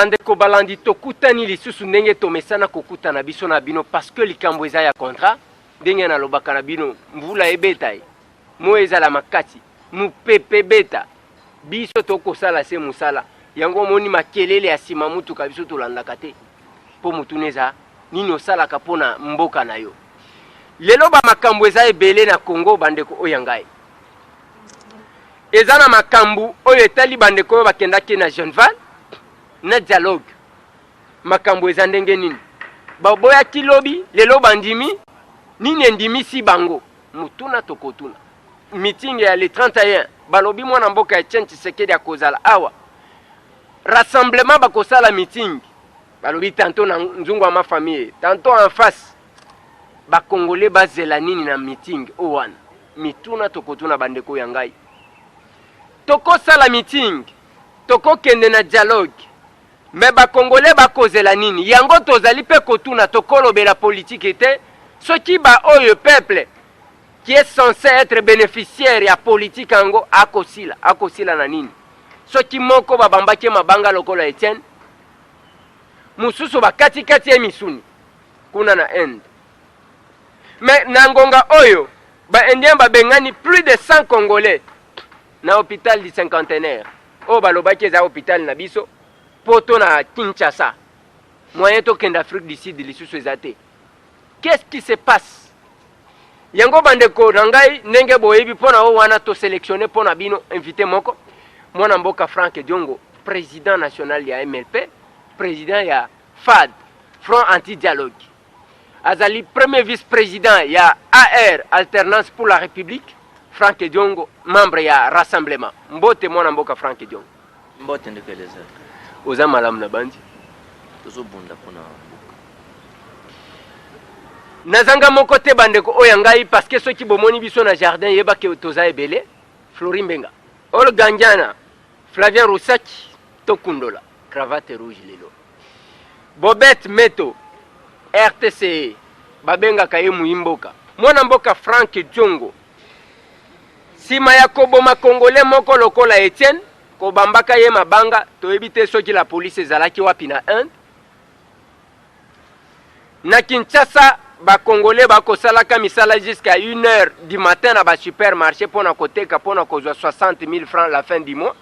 Bandeko balandi, tokutani lisusu ndenge tomesana kokutana biso na bino, parce que likambo eza ya contrat. Ndenge nalobaka na bino, mvula ebeta ye, moi ezala makasi, mopepe ebeta, biso tokosala se mosala. Yango omoni makelele ya nsima motuka, biso tolandaka te, mpo motuna eza nini osalaka mpo na mboka na yo. Lelo bamakambo eza ebele na Congo, bandeko oyo ya ngai. Eza na makambo oyo etali bandeko oyo bakendaki na Genval na dialogue. Makambo eza ndenge nini? Baboyaki lobi, lelo bandimi. Nini endimisi bango? Motuna tokotuna. Meeting ya le 31, balobi mwana mboka Etienne Tshisekedi akozala awa. Rassemblement bakosala meeting, balobi tantôt na nzungu ya ma famille, tantôt en face. Bakongole bazela nini na meeting oyo wana? Mituna tokotuna bandeko ya ngai. Tokosala meeting, tokokende na dialogue, me bakongole bakozela nini? Yango tozali mpe kotuna. Tokolobela politike te soki ba oyo peuple qui est censé être bénéficiaire ya politique yango akosila, akosila na nini? Soki moko babambaki mabanga lokola Etienne, mosusu bakatikati ye misuni kuna na Inde. Me na ngonga oyo ba-Indien babengani plus de 100 Congolais na hôpital du Cinquantenaire oyo balobaki eza hôpital na biso poto na Kinshasa. Moyen tokende Afrique du Sud lisusu eza te. Qu'est-ce qui se passe? Yango bandeko na ngai, ndenge boyebi, mpo na oyo wana tosélectionne mpo na bino invité moko, mwana mboka Frank Diongo, président national ya MLP, président ya FAD, Front Anti-Dialogue. Azali premier vice-président ya AR, Alternance pour la République. Frank Diongo, membre ya Rassemblement. Mbote mwana mboka Frank Diongo. Mbote ndeko Eliezer. Oza malamu na bandi? Tozobunda mpona mboka. Nazanga moko te, bandeko oyo ya ngai, parce que soki bomoni biso na jardin, yebaki toza ebele. Flori Mbenga, Olga Ndiana, Flavien Rusaki, tokundola cravate rouge lelo. Bobet Meto, RTCE, babengaka ye muyimboka. Mwana mboka Frank Diongo, nsima ya koboma Congolais moko lokola Etienne, kobambaka ye mabanga, toyebi te soki la police ezalaki wapi na Inde. Na Kinshasa, bakongole bakosalaka misala jusqu'à 1 heure du matin na basupermarché mpona koteka, mpona kozwa 60 000 francs la fin du mois.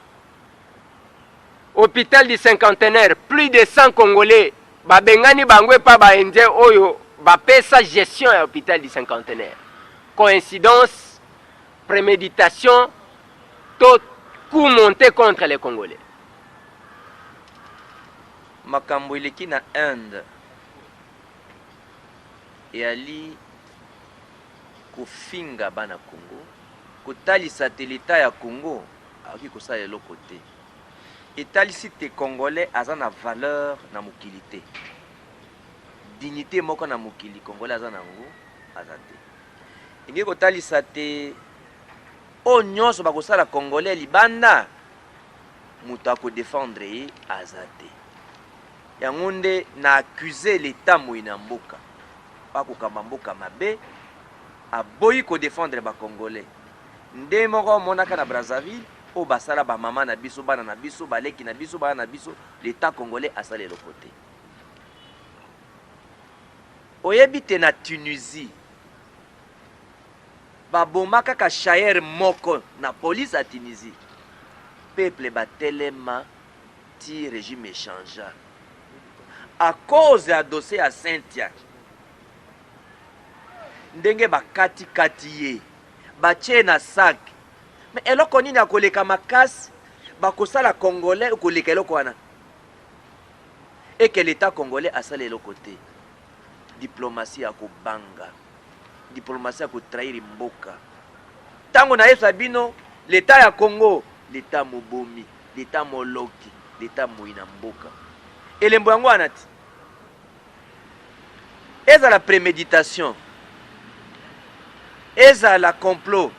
Hôpital du Cinquantenaire, plus de 100 Congolais babengani bango epa baindien oyo bapesa gestion ya hôpital du Cinquantenaire. Coïncidence, préméditation to coup monté contre les Congolais? Makambo eleki na Inde eyali kofinga bana Congo, kotalisa te leta ya Congo akoki kosala eloko te. Etalisi te Congolais aza na valeur na mokili te, dignité moko na mokili Congolais aza nango aza te. Elingi kotalisa te oyo nyonso bakosala Congolais libanda, moto akodefendre ye aza te. Yango nde na accuse leta moyi na mboka akokamba mboka mabe, aboyi kodefendre bacongolais. Nde moko omonaka na Brazzaville oyo basala bamama na biso, bana na biso, baleki na biso, bana na biso, leta congolais asala eloko te. Oyebi te na Tunisie baboma kaka chayer moko na police ya Tunisie, peuple batelema ti régime echangea à cause ya dossier ya Cynthia. Ndenge bakati-kati ye, batie na sac. Mais eloko nini akoleka makasi bakosala Congolais koleka eloko wana eke l'État congolais asala eloko te? Diplomatie ya kobanga, diplomatie ya kotrahir mboka. Ntango nayebisa bino, l'État ya Congo, l'État mobomi, l'État moloki, l'État moyi na mboka. Elembo yango wana ti ezala préméditation, ezala complot,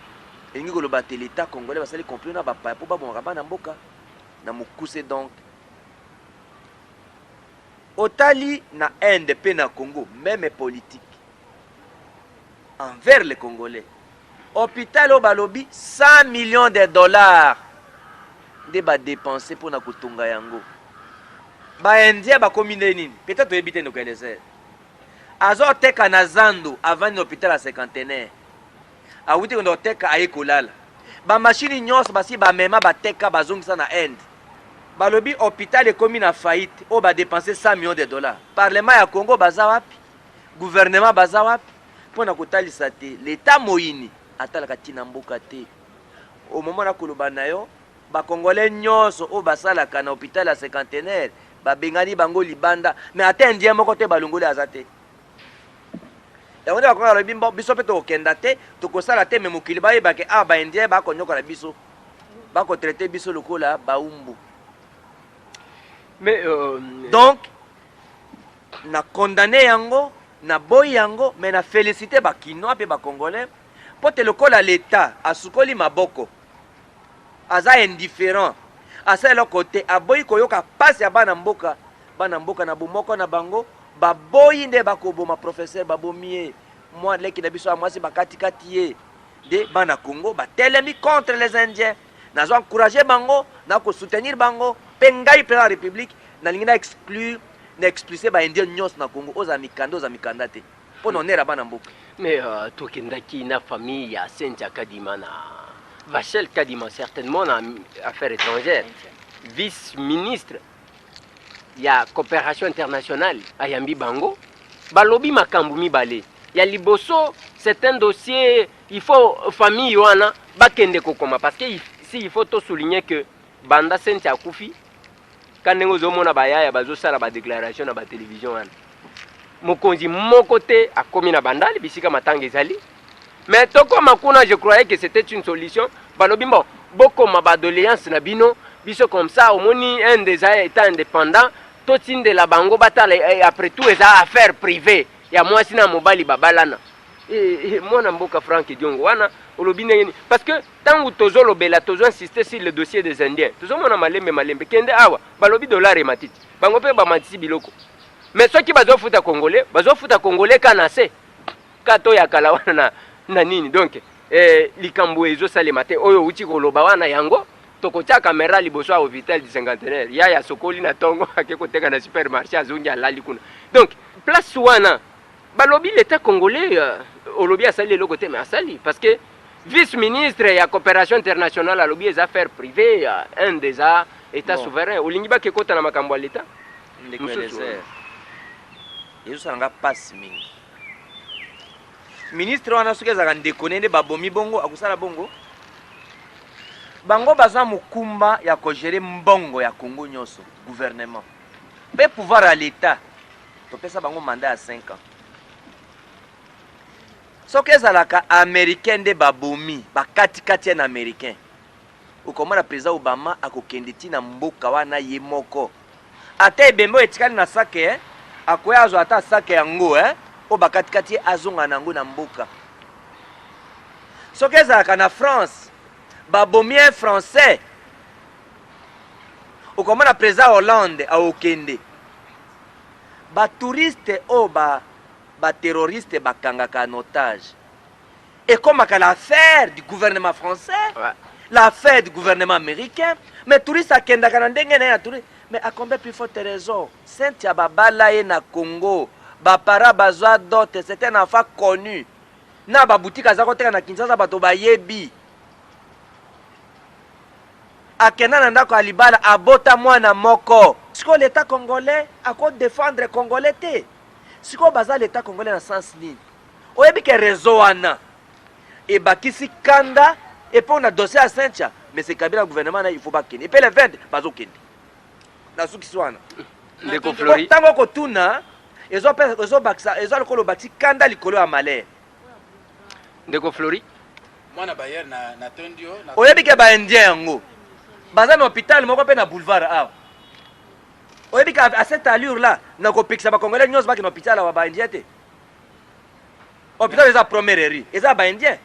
elingi koloba te l'État congolais basali complot na bapaya mpo babongaka bana mboka na mokuse. Donc otali na Inde mpe na Congo, même politique envers les Congolais. Hôpital oyo balobi 100 millions de dollars nde badepense mpona kotonga yango. Ba Indiens bakomi nde nini? Peut-être oyebi te ndeko Eliezer. Azoteka na zando avandi na hôpital ya cinquantenaire. Awuti kende koteka aye kolala. Ba machine nyonso basi bamema bateka bazongisa na Inde. Balobi hôpital ekomi na faillite oyo ba dépenser 100 millions de dollars. Parlement ya Congo baza wapi? Gouvernement baza wapi? Mpo na kotalisa te l'État moyini atalaka ntina mboka te. Au moment na koloba na yo, ba Congolais nyonso oyo basalaka na hôpital ya cinquantenaire babengani bango libanda, mais ata Indien moko te balongoli aza te. Yango nde bakongo balobi mbo biso mpe tokokenda te, tokosala te, mais mokili bayeba ke awa ba Indien bakonyokola biso, bakotraite biso lokola baumbu. Mais Donc na condamné yango, na boyi yango, mais na félicité ba Kinois mpe ba Congolais mpo te lokola l'État asukoli maboko, aza indifférent, asala eloko te, aboyi koyoka pasi ya bana mboka. Bana mboka na bomoko na bango baboyi nde bakoboma professeur, babomi ye, mwa leki na biso ya mwasi bakatikati ye. Nde bana Congo batelemi contre les Indiens. Nazo encourager bango, na kosoutenir bango. Mpe ngai président ya République nalingi na exclure, na expulser ba Indien nyonso na Congo. Ozala mikanda, ozala mikanda te, mpo na honneur ya bana mboka. Mais tokendaki na famille ya Cynthia Kadima na Vachel Kadima, certainement na affaires étrangères, vice ministre ya coopération internationale ayambi bango. Balobi makambo mibale. Ya liboso, c'est un dossier, il faut famille wana bakende kokoma, parce que si il faut to souligner que banda Cynthia akufi, ka ndenge ozomona bayaya bazosala badéclaration na batélévision wana, mokonzi moko te akomi na Bandali bisika matanga ezali. Mais tokoma kuna, je croyais que c'était une solution. Balobi bon, bokoma badoléance na bino, biso comme ça omoni Inde eza état indépendant, totindela bango batala. Après tout eza affaire privée ya mwasi na mobali babalana. Mwana mboka Frank Diongo wana olobi ndenge nini? Parce que ntango tozolobela, tozo-insister sur le dossier des Indiens, tozomona malembe malembe. Kende awa, balobi dollar ematiti, bango mpe bamatisi biloko, mais soki bazofuta Congolais, bazofuta Congolais ka na se ka to ya kala wana na nini. Donc likambo ezosalema te. Oyo outi koloba wana, yango tokotia caméra liboso ya hôpital du cinquantenaire. Ya sokoli na ntongo, ake koteka na supermarché, azongi, alali kuna. Donc place wana balobi l'État congolais, olobi asali eloko te, mais asali, parce que vice ministre ya coopération internationale alobi eza affaire privée ya Inde, eza état Bon. souverain. Olingi bakekota na makambo ya l'État Ndeko mosusu. Eliezer, ezosala nga mpasi mingi. Ministre wana, soki ezalaka ndeko ne nde babomi bongo, akosala bongo? Bango baza mokumba ya kogérer mbongo ya Congo nyonso, gouvernement mpe pouvoir ya l'État. Topesa bango mandat ya 5 ans. Soki ezalaka Américain nde babomi, bakatikati ye na Américain, okomona président Obama akokende ntina mboka wana ye moko, ata ebembe oyo etikali na sake, akoya azwa ata sake yango, oyo bakatikati ye, azonga na yango na mboka. Soki ezalaka na France babomi un Français, okomona président Hollande aokende. Batouriste oyo baterroriste bakangaka en otage, ekomaka l'affaire du gouvernement français, l'affaire du gouvernement américain. Mais touriste akendaka na ndenge na ye ya touriste. Mais à combien plus forte raison Cynthia, babala ye na Congo, bapara bazwa dot, c'est un enfant connu na baboutique aza koteka na Kinshasa, bato bayebi. Akenda na ndako ya libala, abota mwana moko. Sikoyo l'État congolais akodéfendre Congolais te? Sikoyo baza l'État congolais na sens nini? Oyebi ke réseau wana ebakisi kanda epo na dossier ya Cynthia. Mais c'est Kabila, gouvernement na, il faut bakende epe le 20 bazokende. Nasukisi wana. Ndeko Flori. Ntango okotuna, ezobakisa, eza lokola obakisi kanda likolo ya malheur. Ndeko Flori. Mwana bayer na tondi yo na Oyebi ke baindien yango baza na hôpital moko mpe na boulevard awa. Oyebi ke à cette allure là nakopekisa Bacongolais nyonso bakende hôpital awa, baindien te. Hôpital eza première rue, eza baindien.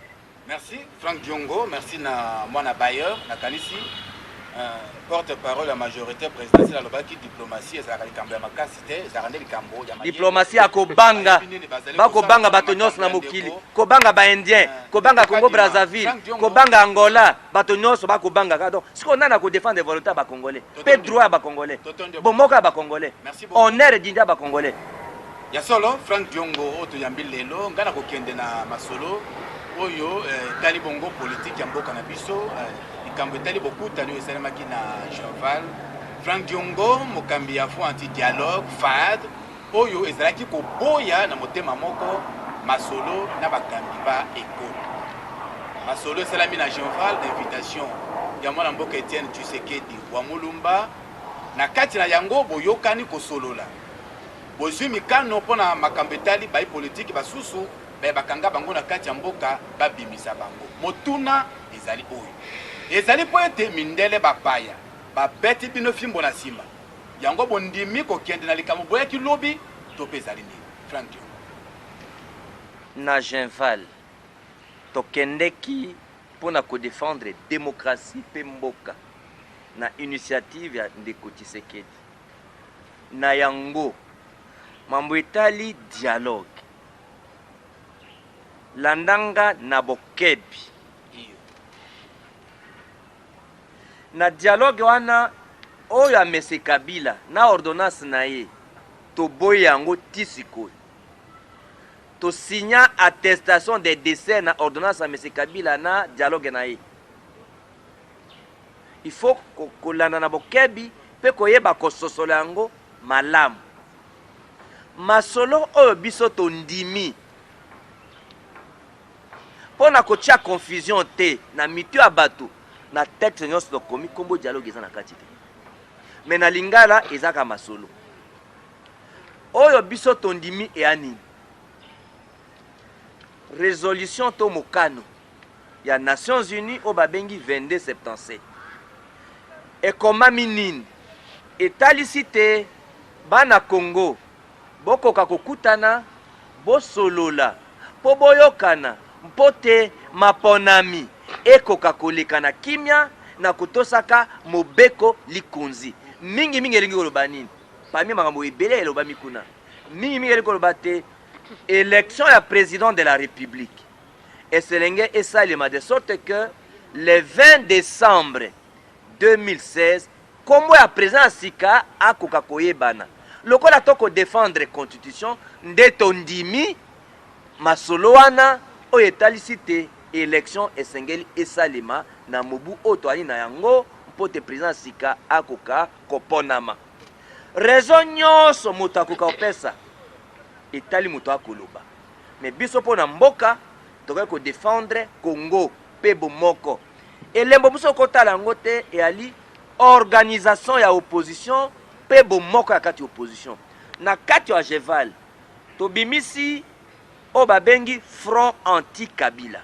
Merci Frank Diongo, merci na mwana bailleur. Nakanisi Porte parole ya majorité présidentielle alobaki diplomatie ezalaka likambo ya makasi te, ezalaka nde likambo ya mayele. Diplomatie ya kobanga, Bayebi nini bazali bakobanga kosala bato nyonso na makambo ya mokili, ndeko. kobanga baindien, kobanga Congo Kadima, Brazzaville, Frank Diongo. Kobanga Angola, bato nyonso bakobanga kaka. Donc sikoyo nani akodefendre volonté ya bacongolais mpe Totondi. droit ya bacongolais, Totondi. bomoko ya bacongolais, Merci beaucoup. honneur dignité ya bacongolais? Ya solo, Frank Diongo oyo toyambi lelo, ngai nakokende na masolo oyo etali bongo politike ya mboka na biso, likambo etali bokutani oyo esalemaki na Genval. Frank Diongo, mokambi ya Front Anti Dialogue, FAD, oyo ezalaki koboya na motema moko masolo na bakambi ba ekolo. Masolo esalami na Genval na invitation ya mwana mboka Etienne Tshisekedi wa Mulumba. Na kati na yango boyokani kosolola, bozwi mikano mpo na makambo etali bayi politiki basusu baye bakanga bango na kati ya mboka babimisa bango. Motuna ezali oyo, ezali mpo ete mindele bapaya babeti bino fimbo na nsima, yango bondimi kokende na likambo boyaki lobi, to mpe ezali nini? Frank Diongo. Na Genval, tokendeki mpo na kodefendre démocratie mpe mboka na initiative ya ndeko Tshisekedi. Na yango, mambo etali dialogue, landanga na bokebi. Na dialogue wana oyo ya Mese Kabila na ordonnance na ye, toboyi yango ti sikoyo. Tosigna attestation de décès na ordonnance ya Mese Kabila na dialogue na ye. Il faut kolanda na bokebi mpe koyeba kososola yango malamu. Masolo oyo biso tondimi, mpo na kotia confusion te na mitu ya bato, na texte nyonso tokomi nkombo dialogue eza na kati te, mais na lingala ezaka masolo. Oyo biso tondimi eya nini? Résolution to mokano ya Nations Unies oyo babengi 2277 ekomami nini? Etalisi te bana Congo bokoka kokutana, bosolola mpo boyokana mpo te maponami ekoka koleka na kimia na kotosaka mobeko likonzi. Mingimingi elingi koloba nini? Parmi makambo ebele elobami kuna, mingimingi elingi koloba te élection ya président de la République eselenge esalema de sorte que le 20 décembre 2016 nkombo ya président ya sika akoka koyebana. Lokola tokodefendre constitution, nde tondimi masolo wana oyo etalisi te élection esengeli esalema na mobu oyo toali na yango mpo te président ya sika akoka koponama. Raison nyonso moto akoka kopesa etali moto akoloba, mais biso mpo na mboka tokoki kodefendre Congo mpe bomoko. Elembo mosusu okotala yango te eyali organisation ya opposition mpe bomoko ya kati ya opposition. Na kati ya Geval, tobimisi oyo babengi Front Anti Kabila.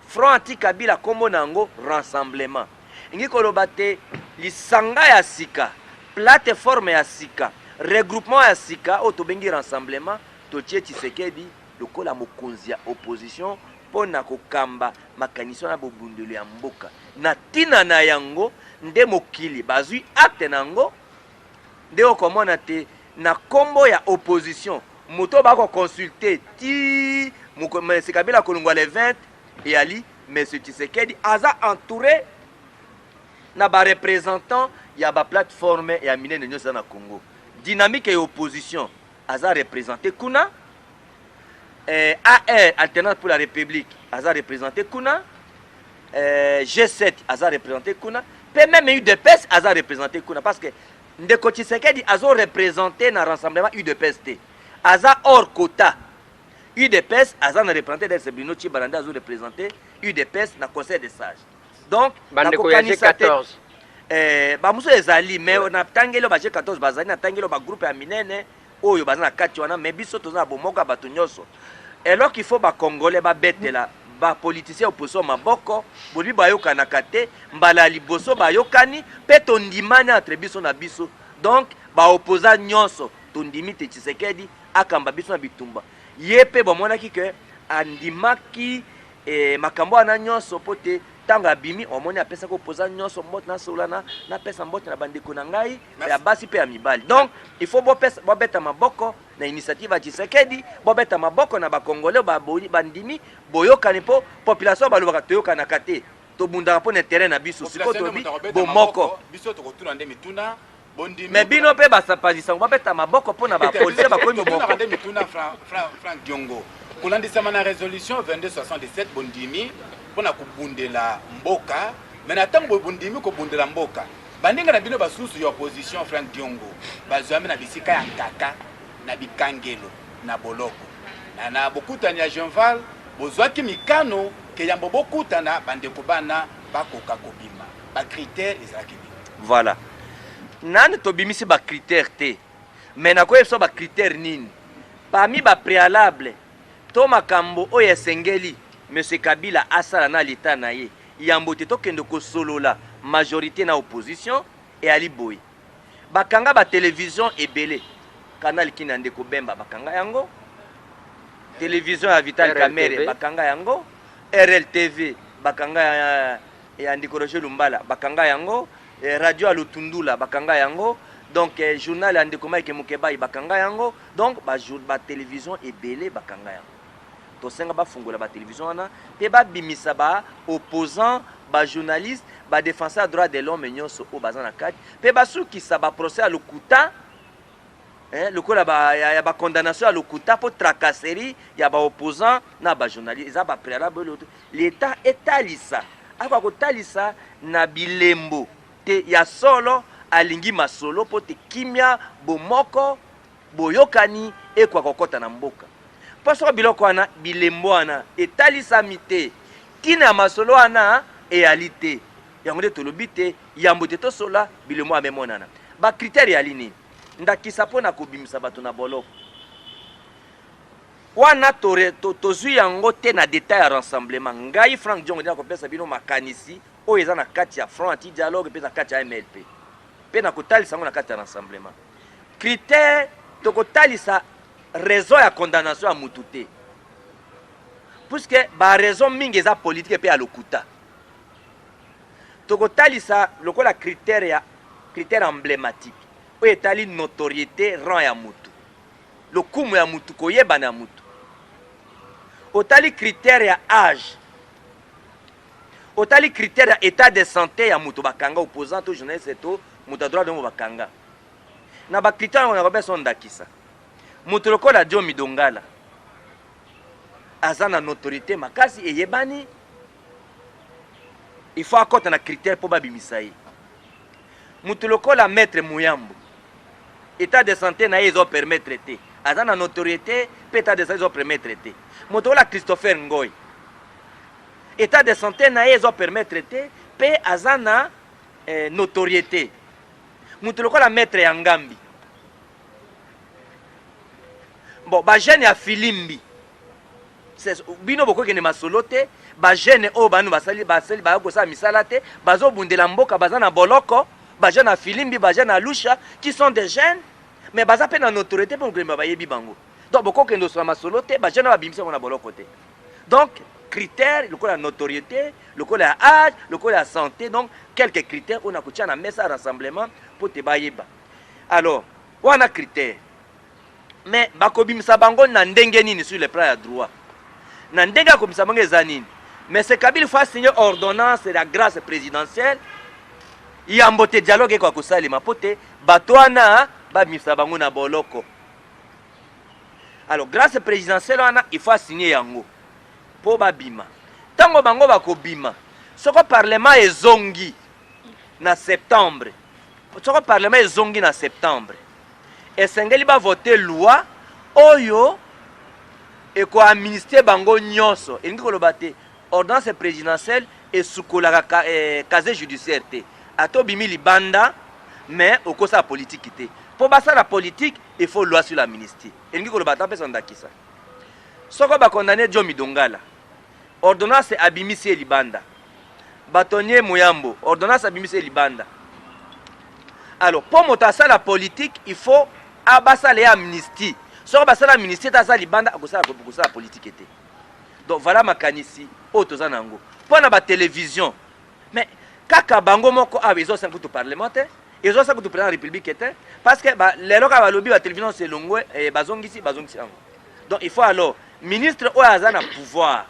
Front Anti Kabila, nkombo na yango Rassemblement, elingi koloba te lisanga ya sika, plateforme ya sika, regroupement ya sika oyo tobengi Rassemblement. Totie Tshisekedi lokola mokonzi ya opposition mpo na kokamba makanisi wana, bobundelo ya mboka. Na ntina na yango nde mokili bazwi acte na yango, nde okomona te na nkombo ya opposition moto oyo bakoconsulte ti Monsieur Kabila kolongwa le 20 eyali Monsieur Tshisekedi, aza entouré na bareprésentant ya baplateforme ya minene nyonso eza na Congo. Dynamique ya opposition aza représenté kuna, AR, Alternance pour la République, aza représenté kuna, G7 aza représenté kuna, mpe même UDPS aza représenté kuna, parce que ndeko Tshisekedi azo représente na Rassemblement UDPS te, aza hors quota. UDPS aza na représenté d'Else Bruno Tshibala, nde azo représente UDPS na conseil des sages. Donc bandeko ya nakokanisa te. G14. Bamosusu ezali, mais na tangeli oyo ba G14 bazali, na tangeli oyo bagroupe ya minene oyo baza na kati wana, mais biso toza na bomoko ya bato nyonso. Eloko il faut bacongolais babetela bapoliticien opposition maboko, bolobi bayokanaka te, mbala ya liboso bayokani mpe tondimani entre biso na biso. Donc baopposant nyonso tondimi te Tshisekedi akamba biso na bitumba. Ye mpe bamonaki ke andimaki. E, makambo wana nyonso mpo te ntango abimi omoni apesaki opposant nyonso mbote, nasolola na napesa mbote na bandeko na ngai ya basi mpe ya mibali. Donc il faut bopesa, bobeta maboko na initiative ya Tshisekedi, bobeta maboko na bacongolais bandimi boyokani, mpo population balobaka toyokanaka te, tobundaka mpo na intérêt na biso. Sikoyo tolobi bomoko. Biso tokotuna nde mituna. Bondimi Me bino mpe basapazi sango, babeta maboko mpo na bapolisier bakomi totunaka moko. Nde mituna, Frank Diongo, kolandisama na résolution 2267, bondimi mpona kobundela mboka, me na ntango bondimi kobundela mboka, baninga na bino basusu ya opposition, Frank Diongo, bazwami na bisika ya nkaka, na bikangelo, na boloko. Na bokutani ya Genval, bozwaki mikano ke yambo bokutana, bandeko bana bakoka kobima. Bacritère ezalaki nini? Voilà, nani tobimisi bacritère te, me nakoyebisa bacritère nini parmi bapréalable to makambo oyo esengeli monsieur Kabila asala na leta na ye yambo te tokende kosolola majorité na opposition. Eyali boye: bakanga batelevizio ebele, Canal Kina ya ndeko Bemba bakanga yango, télévision ya Vital RLTV. Kamerhe bakanga yango, RLTV bakanga ya ndeko Roger Lumbala bakanga yango, radio ya Lutundula bakanga yango, donc journal ya ndeko Mike Mukebayi bakanga yango. Donc batelevizio ebele bakanga yango. Tosenga bafungola batelevizio wana mpe babimisa baopposant, bajournaliste, badéfenseur ya droit de l'homme nyonso oyo baza na kati, mpe basukisa baprocès ya lokuta, lokola ya bacondamnation ya lokuta mpo tracasserie ya baopposant na bajournaliste. Eza bapréalable oyo l'État etalisa, akoka kotalisa na bilembo te ya solo alingi masolo mpo te kimia, bomoko, boyokani ekoka kokɔta na mboka. Mpo soko biloko wana, bilembo wana etalisami te, ntina ya masolo wana eyali te. Yango nde tolobi te yambo te tosola, bilembo wana emonana. Bacritère eyali nini? Ndakisa, mpo na kobimisa bato na boloko wana, tozwi yango te na détail ya rassemblement. Ngai Frank Diongo nde nakopesa bino makanisi oyo eza na kati ya Front anti dialogue mpe na kati ya MLP, mpe na kotalisa yango na kati ya rassemblement. Critère, tokotalisa raison ya condamnation ya mutu te, puisque baraison mingi eza politique mpe ya lokuta. Tokotalisa lokola critère ya critère emblématique oyo etali notoriété, rang ya mutu, lokumu ya mutu, koyebana ya mutu. Otali critère ya âge, otali critère ya état de santé ya moto bakanga, opposant to journaliste to moto ya droit de l'homme bakanga. Na bacritère yango, nakopesa ndakisa, moto lokola Diomi Ndongala aza na notoriété makasi, eyebani, il faut akɔta na critère mpo babimisa ye. Moto lokola maître Muyambo, état de santé na ye ezopermettre te, aza na notoriété mpe état de santé ezopermettre te. Moto lokola Christopher Ngoy, état de santé na ye ezopermettre te mpe aza na notoriété. Moto lokola maître ya Ngambi, bon, bajeune ya Filimbi, bino bokokende masolo te. Bajeune oyo banu basali baya kosala misala te, bazobundela mboka, baza na boloko, bajeune ya Filimbi, bajeune ya Lusha, qui sont des jeunes mais baza mpe na notoriété, mpe mokili bayebi bango. Donc bokokende osala masolo te, bajeune oyo babimisa bango na boloko te. Donc critère lokola ya notoriété, lokola ya âge, lokola ya santé, donc quelques critères oyo nakotia na mesa ya rassemblement mpo te bayeba. Alors wana critère, mais bakobimisa bango na ndenge nini sur le plan ya droit? Na ndenge ya kobimisa bango eza nini? Mais c'est Kabila faut signer ordonnance ya grâce présidentielle yambo te dialogue ekoka kosalema mpo te bato wana babimisa bango na boloko. Alors grâce présidentielle wana, il faut asigner yango mpo babima. Ntango bango bakobima, soko parlement ezongi na septembre, soko parlement ezongi na septembre, esengeli bavote loi oyo ekoamnistie bango nyonso. Elingi koloba te ordonnance présidentielle esukolaka casier judiciaire te. Ata obimi libanda, mais okosala politike te. Mpo basala politike, il faut loi sur l'amnistie. Elingi koloba, ata mpesa ndakisa, soko bakondamner Diomi Ndongala, ordonnance abimisi ye libanda, bâtonnier Muyambo, ordonnance abimisi ye libanda. Alors mpo moto asala politique, il faut abasala ye amnistie. Soko basala amnistie te, aza libanda, akosala kosala politike te. Donc voilà makanisi oyo toza na yango mpo na batelevision. Mais kaka bango moko awa ezosala kutu parlement te, ezosala kutu président ya république te, parce que ba, lelo kaka balobi batelevision nyonso elongwe, eh, bazongisi yango. Donc il faut alors ministre oyo aza na pouvoir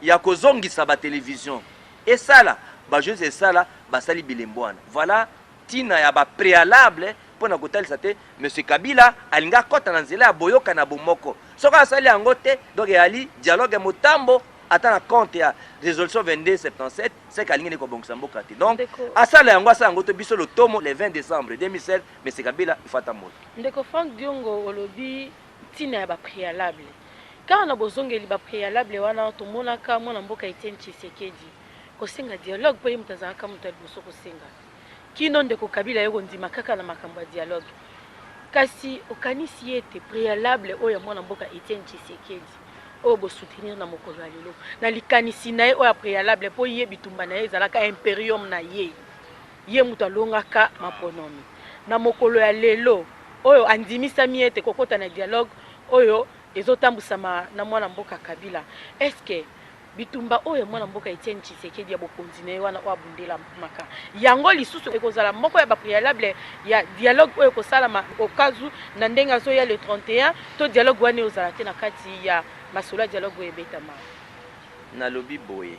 ya kozongisa batelevision esala, bajournaliste esala, basali bilembo wana. Voilà ntina ya bapréalable mpo na kotalisa te monsieur Kabila alingi akɔta na nzela ya boyoka na bomoko. Soki asali yango te, donc eyali dialogue ya motambo, ata na compte ya résolution 2277, seke alingi nde kobongisa mboka te. Donc asala yango, asala yango te, biso lotomo le 20 décembre 2007, monsieur Kabila il faut atambola. Ndeko Frank Diongo, olobi ntina ya bapréalable. Kaka na bozongeli bapréalable wana, tomonaka mwana mboka Etienne Tshisekedi kosenga dialogue, mpo ye moto azalaka moto ya liboso kosenga kino ndeko Kabila ye kondima kaka na makambo ya dialogue. Kasi okanisi ete préalable oyo ya mwana mboka Etienne Tshisekedi oyo bosoutenir na mokolo ya lelo, na likanisi na ye oyo ya préalable, mpo ye bitumba na ye ezalaka imperium na ye, ye moto alongaka maponomi, na mokolo ya lelo oyo andimisami ete kokɔta na dialogue oyo ezotambwisama na mwana mboka Kabila, est-ce bitumba oyo mwana mboka Etienne Tshisekedi ya bokonzi na ye wana oyo abundelamaka yango lisusu ekozala moko ya bapréalable ya dialogue oyo ekosalama okazu na ndenge azoya le 31, to dialogue wana ezala te na kati ya masolo ya dialogue oyo ebetama? Nalobi boye,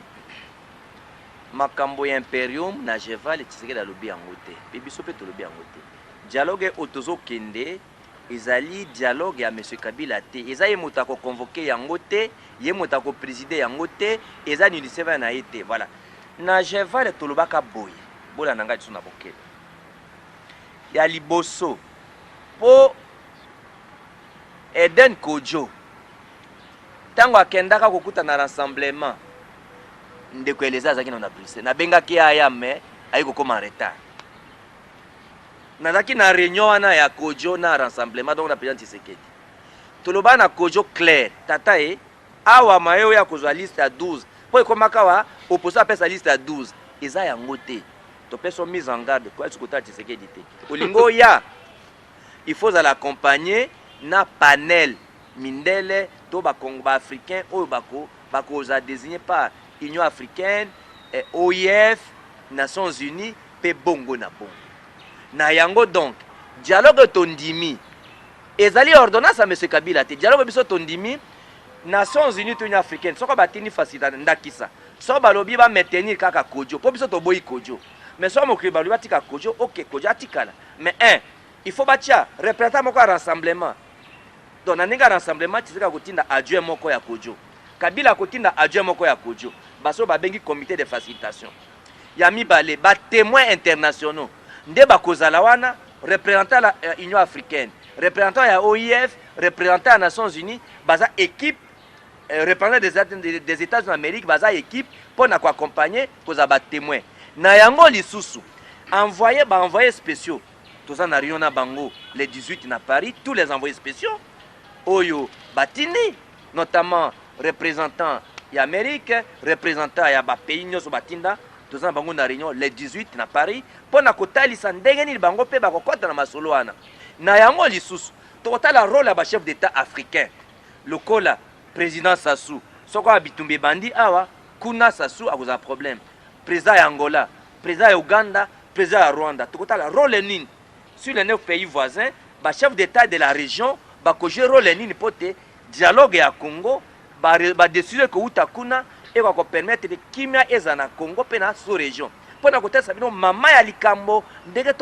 makambo ya imperium na Genval, Tshisekedi alobi yango te, mpe biso mpe tolobi yango te. Dialogue oyo tozokende ezali dialogue ya monsieur Kabila te. Eza ye moto akoconvoquer yango te, ye moto akoprésider yango te, eza initiative na ye te. Voilà, na Genval tolobaka boye, bolanda ngai lisusu na bokele ya liboso, mpo Eden Kojo, ntango akendaka kokuta na rassemblement, ndeko Eleza azalaki nano na Bruxelles. Nabengaki aya, mais ayi kokóma en retard. Nazalaki na réunion wana ya Kojo na rassemblement, donc na président Tshisekedi. Toloba na Kojo clair: tata ye, awa maye oyo akozwa liste ya 12, mpo ekomaka awa opposition apesa liste ya 12, eza yango te. Topesa mise en garde koyasi kotala Tshisekedi te. Olingi oya, il faut ozala accompagné na panel mindele to bakongo, baafricain oyo bakozala désigné par Union africaine, OIF, Nations unies mpe bongo na bongo na yango. Donc dialogue tondimi ezali ordonnance ya monsieur Kabila te. Dialogue biso tondimi, Nations unies to Union africaine soko batindi facilitateur, ndakisa soko balobi bamaintenir kaka Kojo, mpo biso toboyi Kojo, mais soko mokili balobi batika Kojo, ok, Kojo atikala, mais un, il faut batia représentant moko ya rassemblement. Donc na ndenge ya rassemblement, Tshisekedi akotinda adjoint moko ya Kojo, Kabila akotinda adjoint moko ya Kojo, baso babengi comité de facilitation. Ya mibale, batémoins internationaux nde bakozala wana: représentant ya Union africaine, représentant ya OIF, représentant ya Nations unies, baza équipe, représentant des États-Unis d'Amérique, baza équipe mpo na koaccompagner, kozala batémoin na yango. Lisusu envoyé, baenvoyés spéciaux, toza na réunion na bango le 18 na Paris. Tous les envoyés spéciaux oyo batindi, notamment représentant ya Amérique, représentant ya bapays nyonso batinda, toza na bango na réunion le 18 na Paris mpo na kotalisa ndenge nini bango mpe bakokɔta na masolo wana. Na yango lisusu tokotala rôle ya bachef d'état africain lokola président Sassou. Soko awa bitumba ebandi awa kuna, Sassou akozala problème, président ya Angola, président ya Uganda, président ya Rwanda. Tokotala rôle nini sur les neuf pays voisins, bachef d'état de la région bakojouer rôle nini, mpo te dialogue ya Congo, badécision ekouta kuna ekoka kopermettre kimia ezala na Congo mpe na sous région. Mpo na kotalisa bino mama ya likambo, ndenge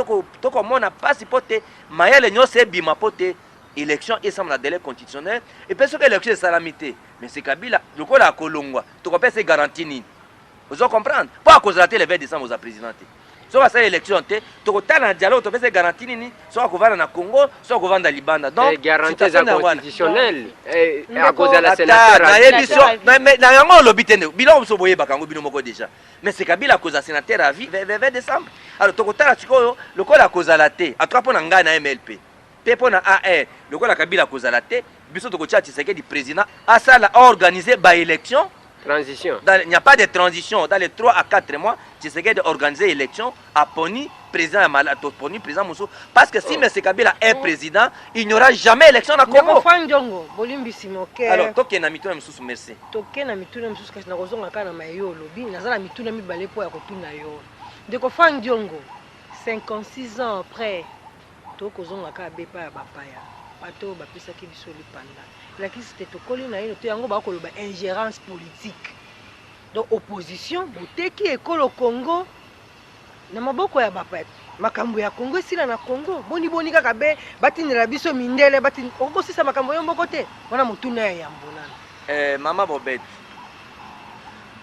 tokomona mpasi mpo te mayele nyonso ebima mpo te élection esalama na délai constitutionnel. Epe soki élection esalami te, mais c'est Kabila lokola akolongwa, tokopesa garantie nini? Ozo comprendre? Mpo akozala te le 20 décembre, oza président te. Soki asali élection te, tokotala na dialogue, topesa garantie nini soki akovanda na Congo, soki akovanda libanda? Donc garantie eza constitutionnelle, akozala sénateur. Nayebi so na yango olobi te, biloko biso boyebaka yango bino moko déjà. Mais c'est Kabila akozala sénateur à vie 20 décembre. Alors tokotala sikoyo lokola akozala te, en tout cas mpo na ngai na MLP mpe mpo na AR, lokola Kabila akozala te, biso tokotia Tshisekedi président, asala organiser baélection. Transition. Il n'y a pas de transition. Dans les 3 à 4 mois, Tshisekedi organiser élection, aponi Président ya mala toponi président mosusu parce que si oh. Monsieur Kabila est oh. président, il n'y aura jamais élection na Congo. Franck Diongo, bolimbisi moke. Alors tokende na mituna misusu, merci. Toke na mituna misusu kasi nakozonga kaka na maye yo olobi. Naza na mituna mibale mpo ya kotuna yo. Ndeko Franck Diongo, 56 ans après tokozonga kaka be epai ya bapaya, bato oyo bapesaki biso lipanda. Elakisi te tokoli naino te, yango bakoloba ingérence politique. Donc opposition boteki ekolo Congo na maboko ya bapaya. Makambo ya Congo esila na Congo. Boni boni kaka be batindela biso mindele, okosisa makambo yo moko te. Wana motuna ya yambo nano. Mama Bobette,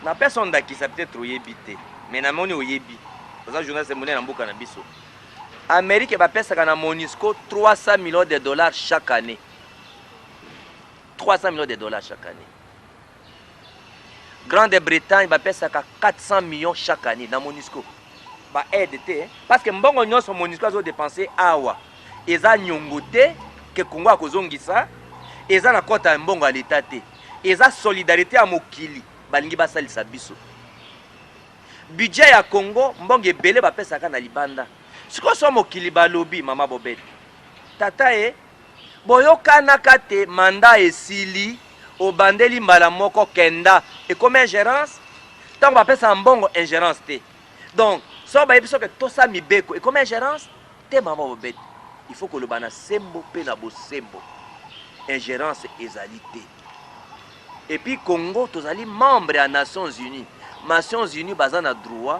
napesa ndakisa peut-être oyebi te, mais namoni oyebi. Oza journaliste monene na mboka na biso. Amérique bapesaka na MONUSCO 300 millions de dollars chaque année. 300 millions de dollars chaque année. Grande-Bretagne bapesaka 400 millions chaque année na MONUSCO. Ba aide te, parce que mbongo nyonso MONUSCO azo dépenser awa eza nyongo te ke Congo akozongisa, eza na kota ya mbongo ya l'État te. Eza solidarité ya mokili balingi basalisa biso. Budget ya Congo mbongo ebele bapesaka na libanda. Sikoyo so mokili balobi mama Bobette, tata e boyokanaka te mandat esili obandeli mbala moko kenda ekomi ingérence. Ntango bapesaka mbongo ingérence te. Donc so bayebi soki tosa mibeko ekomi ingérence te. Mama Bobette, il faut koloba na sembo mpe na bosembo, ingérence ezali te. Et puis Congo tozali membre ya Nations Unies. Nations Unies baza na droit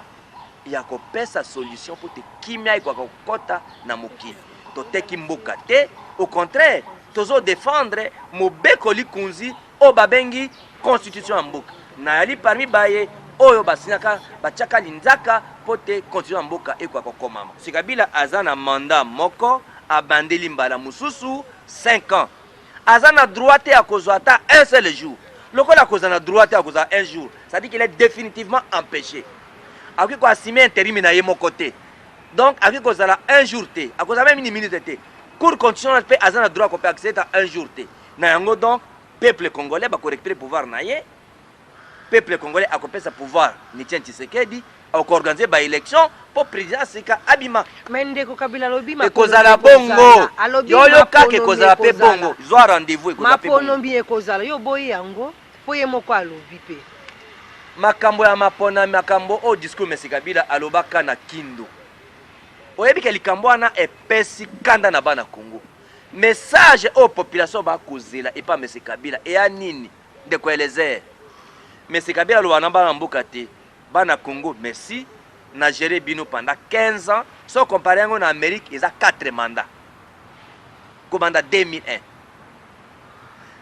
ya kopesa solution mpo te kimia ekoka kokɔta na mokili. Toteki mboka te, au contraire tozodefendre mobeko likunzi oyo babengi constitution ya mboka. Nayali parmi baye oyo basinyaka batiaka linzaka mpo te constitution ya mboka ekoka kokomama. Kabila aza na mandat moko, abandeli mbala mosusu 5 ans. Aza na droit te ya kozwa ata un seul jour. Lokola akozwa na droit te ya kozwa un jour, c'est-à-dire qu'il est définitivement empêché. Akoki koassumer intérim na ye moko te. Donc akoki kozala un jour te, akozala même une minute te. Cour constitutionnelle mpe aza na droit kope accéder un jour te. Na yango donc peuple congolais bakorécupérer pouvoir na ye. Peuple congolais akopesa pouvoir Etienne Tshisekedi, akoorganiser baélection mpo président sika abima. Mais ndeko Kabila alobi ekozala bongo, yo kaka ekozala mpe bongo, zwa rendez-vous, ekozala mpe bongo. Maponomi ekozala, yo boyi yango mpo ye moko alobi mpe. Makambo ya mapona, makambo oyo discours Monsieur Kabila alobaka na Kindu, oyebi ke likambo wana epesi kanda na bana Congo. Message oyo population bakozela epa Monsieur Kabila eya nini? Ndeko Elezer, Monsieur Kabila aloba na bana mboka te: bana Congo, merci na gérer bino pendant 15 ans. So compare yango na Amérique, eza 4 mandats kobanda 2001.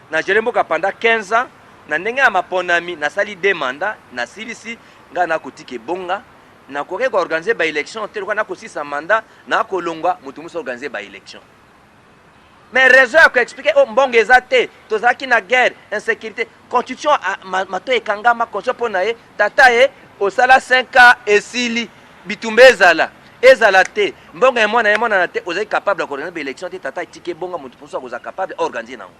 Na gérer mboka pendant 15 ans na ndenge ya maponami, nasali 2 mandats, nasilisi. Ngai nakotika ebonga, nakoki koorganiser baélection te lokola nakosisa mandat, nakolongwa, moto mosusu organiser baélection. Mais raison ya koexpliquer oh, mbongo eza te, tozalaki na guerre, insécurité, constitution mato ekangama constitution mpo na ye. Tata ye osala 5 ans esili, bitumba ezala ezala te, mbongo ya mwana emonana te, ozali capable ya koorganiser baélection te. Tata etiki ebonga, moto mosusu akozala capable organiser nango.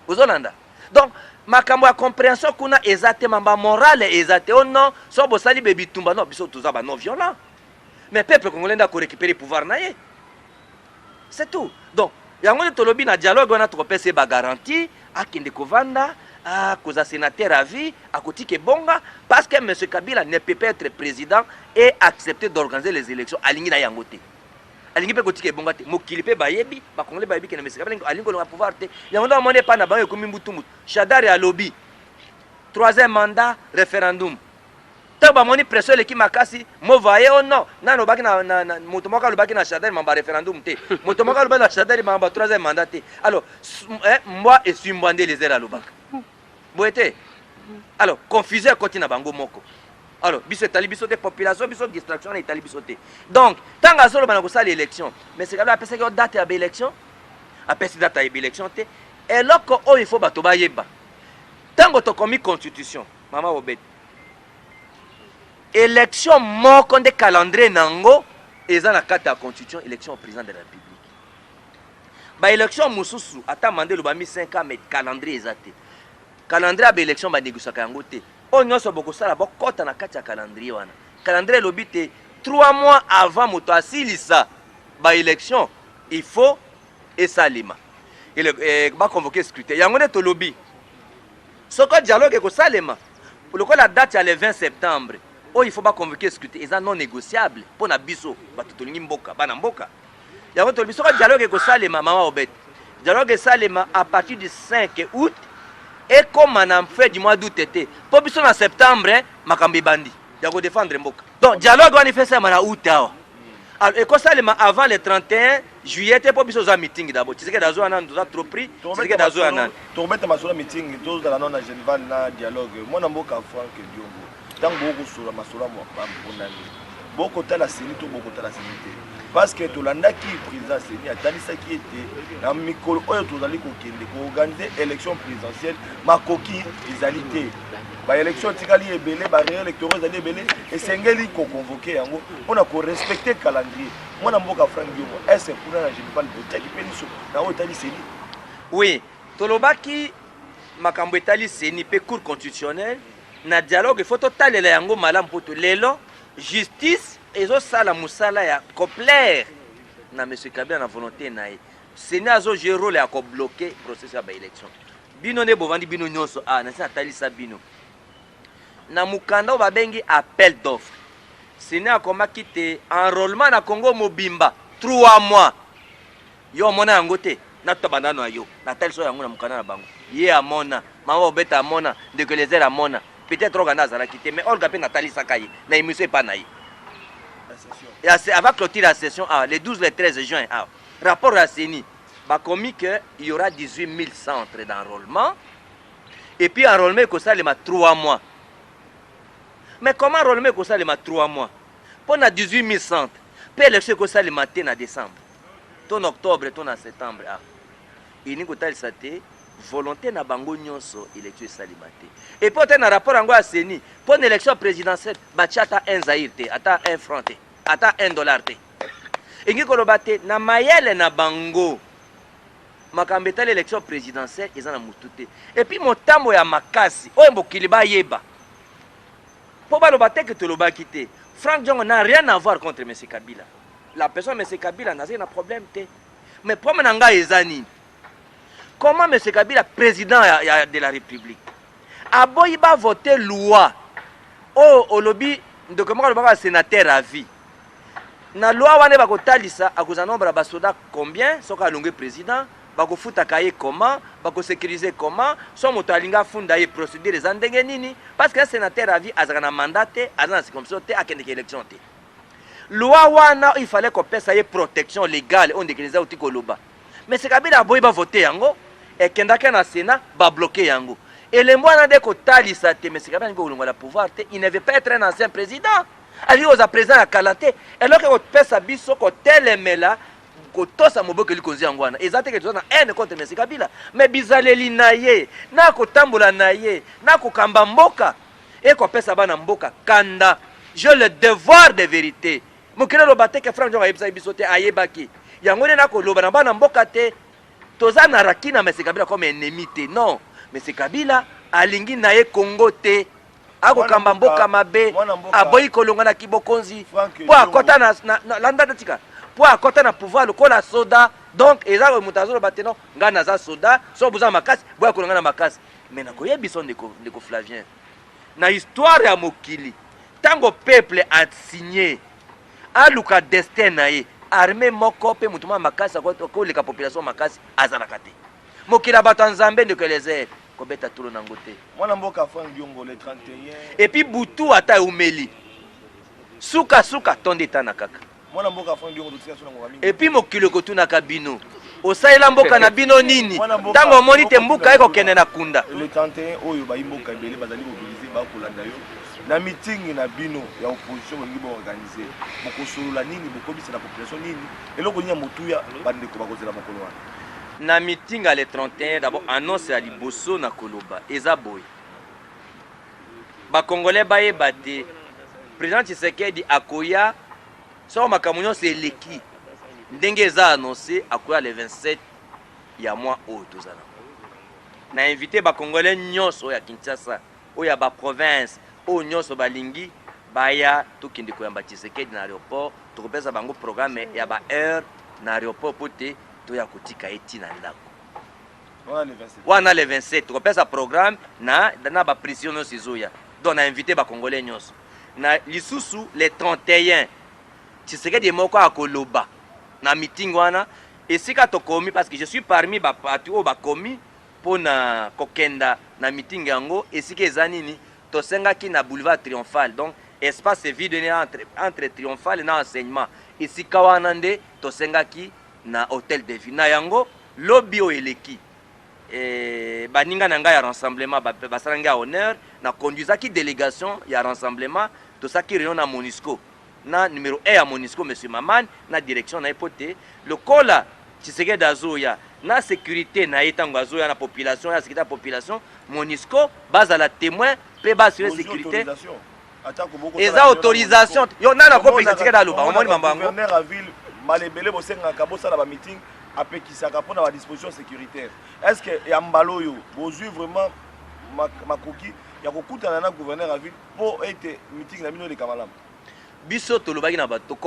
Ozolanda? Donc makambo ya compréhension kuna eza te, mamba morale eza te. Oh non, so bosali be bitumba, non, biso toza ba non violent, mais peuple congolais nde akorécupérer pouvoir na ye, c'est tout. Donc yango nde tolobi na dialogue wana, tokopesa ye bagarantie, akende kovanda, akozala sénateur à vie, akotika ebonga, parce que monsieur Kabila ne peut pas être président et accepter d'organiser les élections. Alingi na yango te, alingi mpe kotika ebonga te. Mokili mpe bayebi, bakongolais bayebi kene monsieur Kabila alingi kolonga pouvoir te. Yango nde amoni epai na bango ekomi mbutu mbutu. Shadari alobi troisième mandat, référendum. Ntango bamoni pression eleki makasi, mova ye o non, nani alobaki na moto moko alobaki na Shadari mamba référendum te, moto moko alobaki na Shadari mamba troisième mandat te. Alors mbwa eswi mbwa nde Eliezer alobaka boye te. Alors confusion ekoti na bango moko. Alors biso etali biso te, population biso distraction wana etali biso te. Donc ntango azoloba na kosala élection, mais sekalo apesaki yo date ya baélection, apesi date ya baélection te. Eloko oyo il faut bato bayeba, ntango tokomi constitution, mama Obete, élection moko nde calendrier nango eza na kati ya constitution, élection au président de la République. Baélection mosusu, ata mandat elobami 5 ans, mais calendrier eza te. Calendrier ya baélection banégociaka yango te. Oyo nyonso bokosala, bokɔta na kati ya calendrier wana. Calendrier elobi te. 3 mois avant moto asilisa ba élection, il faut esalema eh, baconvoke scrutin. Yango nde tolobi soko dialogue ekosalema lokola date ya le 20 septembre oyo, il faut baconvoke scrutin, eza non négociable mpo na biso bato tolingi mboka, bana mboka. Yango tolobi soko dialogue ekosalema, mama Obete, dialogue esalema à partir du 5 août, ekoma na fin du mois d'août te, mpo biso na septembre makambo ebandi ya kodefendre mboka. Donc dialogue wana ife esalema na août awa. Alors ekosalema avant le 31 juillet te, mpo biso oza meeting d'abord. Tshisekedi azoya nanu, toza trop pris. Tshisekedi azoya nanu. Tokobeta masolo ya meeting, tozala nano na Genval na dialogue. Mwana mboka Frank Diongo, ntango bokosola masolo ya mponami, bokotala CENI to bokotala CENI te? Parce que tolandaki président CENI atalisaki ete na mikolo oyo tozali kokende koorganize élection présidentielle, makoki ezali te, baélection etikali ebele, barrière électoraux ezali ebele, esengeli koconvoke yango mpona korespecte calendrier. Mwana mboka Frank Diongo, est kuna na Genval botiaki mpe liso na oyo etali CENI? Oui, tolobaki makambo etali CENI mpe Cour constitutionnelle na dialogue, il faut totalela yango malamu, mpo to lelo justice ezosala mosala ya koplaire na monsieur Kabila na volonté na ye. CENI azojouer rôle ya kobloquer processus ya baélection. Bino nde bovandi, bino nyonso awa, nasi natalisa bino na mokanda oyo babengi appel d'offre. CENI akomaki te enrôlement na Congo mobimba 3 mois. Yo omona yango te? Natuta bandano ya yo, natalisa yango na mokanda na bango. Ye amona, mama Obeta amona, ndeko Elezer amona, peut-être Olga nde azalaki te, mais Olga mpe natalisaka ye na émission epa na ye avant clôture ya session awa le 12, le 13 juin awa. Rapport ya CENI bakomi que il y aura 18 000 centres d'enrôlement et puis enrôlement ekosalema 3 mois. Mais comment enrôlement ekosalema 3 mois mpo na 18 000 centres, mpe élection ekosalema te na décembre to na octobre to na septembre? Ah, elingi kotalisa te volonté na bango nyonso élection esalema te. Et puis ote na rapport yango ya CENI, mpo na élection présidentielle batia ata 1 zaire te, ata 1 franc te, ata 1 dollar te. Elingi koloba te na mayele na bango makambo etali élection présidentielle eza na motu te. Et puis motambo ya makasi oyo mokili bayeba, mpo baloba te ke tolobaki te. Frank Diongo n'a rien à voir contre monsieur Kabila, la personne monsieur Kabila nazali na problème te. Mais problème na ngai eza nini? Comment monsieur Kabila, président ya de la République, aboyi bavote loi oyo olobi ndeko moko alobaka sénateur à vie? Na loi wana bakotalisa akozala nombre ya basoda combien soki alongwe président, bakofutaka ye comment, bakosécuriser comment, so moto alingi afunda ye, procédure eza ndenge nini? Parce que sénateur à vie azalaka na mandat te, aza na circonscription te, akendeke élection te. Loi wana il fallait kopesa ye protection légale oyo ndeko eza uti koloba. Mais c'est Kabila aboyi bavote yango, ekendaki na Sénat, babloke yango. Elembo wana nde kotalisa te mais Kabila alingi kolongola pouvoir te. Il ne veut pas être un ancien président, alingi kozala président ya kala te. Eloko ekopesa biso kotelemela kotosa moboko likonzi yango wana eza te ke toza na haine contre monsieur Kabila, mais bizaleli na ye, na kotambola na ye, na kokamba mboka ekopesa bana mboka kanda. J'ai le devoir de vérité. Mokili aloba te ke Frank Diongo ayebisaki biso te, ayebaki yango. Nde nakoloba na bana mboka te toza na rancune na monsieur Kabila comme ennemi te. Non, monsieur Kabila alingi na ye Congo te, akokamba mboka mabe, aboyi kolonga na kibokonzi mpo akɔta na landa tika, mpo akɔta na pouvoir lokola soda. Donc eza moto azoloba te: non, ngai naza soda, so boza makasi, boya kolonga na makasi. Mais nakoyebisa ndeko, ndeko Flavien, na histoire ya mokili, ntango peuple asigne aluka destin na ye, armée moko mpe moto moko makasi akoleka population makasi azalaka te. Mokili ya bato ya Nzambe, ndeko Elezer, kobeta tolo nango te. Mwana mboka Frank Diongo, le 31. Et puis butu ata eumeli, sukasuka tondo etana kaka. Mwana mboka Frank Diongo, totika so na ngonga mingi. Et puis mokili ekotunaka bino: osalela mboka na bino nini? Ntango omoni te mbuka ekokende na kunda. Le 31 oyo, bayi mboka ebele bazali mobiliser, bakolanda yo na meeting na bino ya opposition bolingi boorganize. Bokosolola nini? Bokobisa na population nini? Eloko nini ya motuya bandeko bakozela mokolo wana? Na meeting ya le 31, d'abord annonce ya liboso na koloba eza boye: Bakongolais bayeba te président Tshisekedi akoya soko makambo nyonso eleki ndenge eza annoncé, akoya le 27 ya mois oyo toza nango. Na invité Bakongolais nyonso oyo ya Kinshasa, oyo ya baprovince, oyo nyonso balingi. Baya tokende koyamba Tshisekedi na aeroport, tokopesa bango programme ya ba heure na aeroport mpo te toya kotika ye ti na ndako. Wana le 27 tokopesa programme na na ba précision nyonso ezoya. Donc na invité ba congolais nyonso. Na lisusu le 31 Tshisekedi moko akoloba na meeting wana esika tokomi parce que je suis parmi ba bato oyo bakomi mpo na kokenda na meeting yango esika eza nini. Tosengaki na boulevard triomphal, donc espace vide ne entre, entre triomphal na enseignement, esika wana nde tosengaki na hotel de ville. Na yango lobi oyo eleki eh, baninga na ngai ya rassemblement basalaki ngai honneur na conduisaki délégation ya rassemblement, tosalaki réunion na Monusco na numero 1 ya Monusco monsieur Maman na direction na ye mpo te lokola Tshisekedi azoya na securite na ye ntango azoya na population ya sécurité ya population, Monusco bazala témoin mpe ba assurer sécurité. Eza autorisation yo nani akopekisa Tshisekedi aloba? Omoni mambo yango, gouverneur ya ville mbala ebele bosengaka bosala ba meeting, apekisaka mpona ba disposition sécuritaire. Est ce que ya mbala oyo bozwi vraiment makoki ya kokutana na gouverneur ya ville mpo ete meeting na bino eleka malamu? Biso tolobaki na bato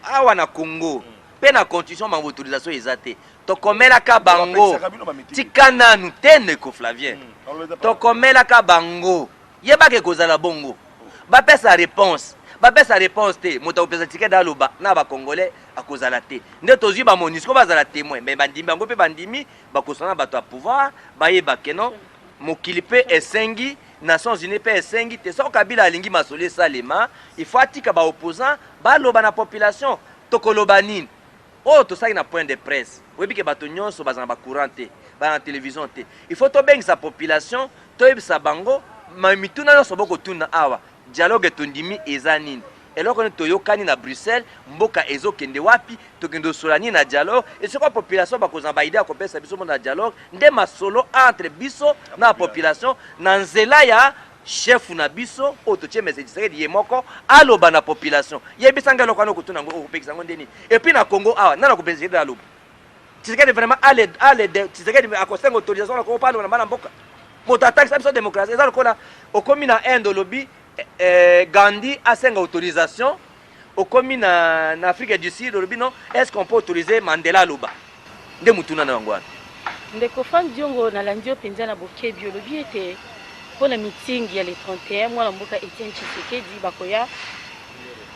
awa na Congo mpe na constitution, mambo autorisation eza te. Tokomelaka bango, tika nanu te ndeko Flavien, tokomelaka bango, yebaka ekozala bongo. Bapesa réponse, bapesa réponse te. Moto akopesa Tshisekedi aloba na bacongolais akozala te. Nde tozwi bamonusco bazala témoin, mais bandimi bango mpe bandimi bakosana bato ya pouvoir, bayeba keno mokili mpe esengi, Nations Unies mpe esengi te. Soki Kabila alingi masolo esalema, il faut atika baopposant baloba na population. Tokoloba nini? Oyo tosali na point de presse, oyebi ke bato nyonso baza na bacourant te, baza na télévision te. Il faut tobengisa population, toyebisa bango mituna nyonso bokotuna awa. Dialogue tondimi eza nini? Eloko nini toyokani na Bruxelles? Mboka ezokende wapi? Tokende osola nini na dialogue? Esoko population bakozala baide ya kopesa biso mpo na dialogue nde masolo entre biso na population na nzela ya chef na biso oyo totie Mese Tshisekedi ye moko aloba na population. Yebisa ngai, eloko wana okotuna yango, okopekisa yango ndeni? Et puis na Congo awa, nani akopekisa Tshisekedi aloba? Tshisekedi vraiment ale ale de Tshisekedi akosenga autorisation na Congo mpo aloba na bana mboka? Moto atakisa biso démocratie eza lokola okomi na Inde, olobi Gandhi asenga autorisation. Okomi na Afrique du Sud, olobi non, est-ce qu'on peut autoriser Mandela aloba? Nde mutuna na yango wana. Ndeko Frank Diongo, nalandi yo mpenza na bokebi. Olobi ete mpo na meeting ya le 31, mwana mboka Etienne Tshisekedi bakoya,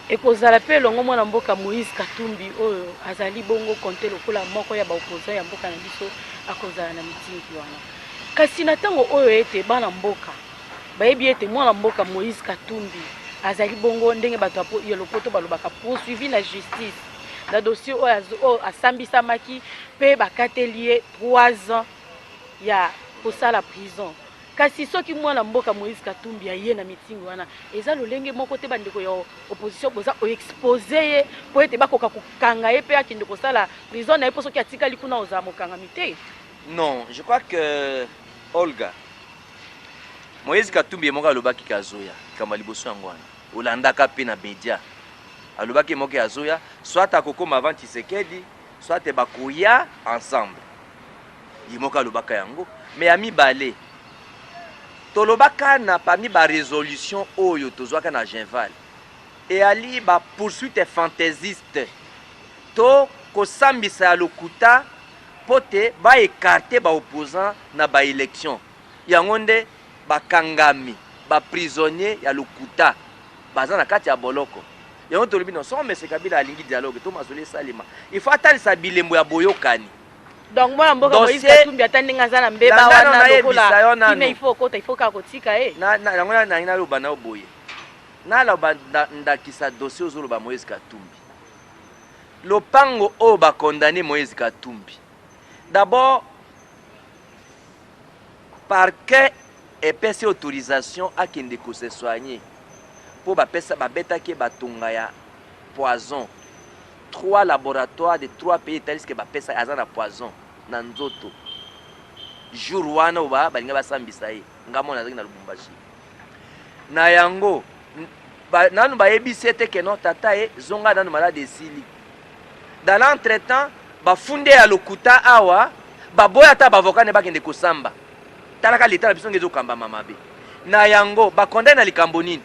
ekozala mpe elongo mwana mboka Moïse Katumbi oyo azali bongo compte lokola moko ya baopposant ya mboka na biso, akozala na meeting wana. Kasi na ntango oyo ete bana mboka bayebi ete mwana mboka Moïse Katumbi azali bongo, ndenge bato ya lopoto balobaka, poursuivi na justice na dossier oyo asambisamaki mpe bakateli ye 3 ans ya kosala prison. Kasi soki mwana mboka Moïse Katumbi aye na meeting wana, eza lolenge moko te bandeko ya opposition boza oexpose ye mpo ete bakoka kokanga ye mpe akende kosala prison na ye, mpo soki atikali kuna ozala mokangami te? Non, je crois que Olga, Moïse Katumbi ye moko alobaki ke azoya. Likambo ya liboso yango wana olandaka mpe na media, alobaki ye moko azoya, soit akokoma avant Tshisekedi, soit bakoya ensemble. Ye moko alobaka yango. Mais ya mibale, tolobaka na parmi barésolution oyo tozwaka na Genval, eyali bapoursuite fantaisiste to kosambisa ya lokuta mpo te baécarte baopposant na baélection. Yango nde bakangami, baprisonnier ya lokuta baza na kati ya boloko. Yango tolobi non, soko Monsieur Kabila alingi dialogue to masolo esalema, il faut atalisa bilembo ya boyokani. Donc mwana mboka Moïse Katumbi, ata ndenge aza na mbeba wana, lokola kime, il faut okota, il faut kaka kotika ye? Yango nangi naloba na yo boye, naloba ndakisa dossier ozoloba Moïse Katumbi, lopango oyo bakondane Moïse Katumbi. D'abord parquet epesi autorisation akende kose soigner mpo bapesa babetaki ye batonga ya poison. Trois laboratoires de trois pays etalisi ke bapesa aza na poison na nzoto. Jour wana oyo balinga basambisa ye, nga mona azalaki na Lubumbashi. Na yango nanu bayebisi ye te ke non, tata ye zonga nanu, malade esili. Dans l'entretemps bafunde ya lokuta awa, baboya ata bavoka ne bakende kosamba. Talaka leta na biso nge ezokambama mabe. Na yango bakondane na likambo nini?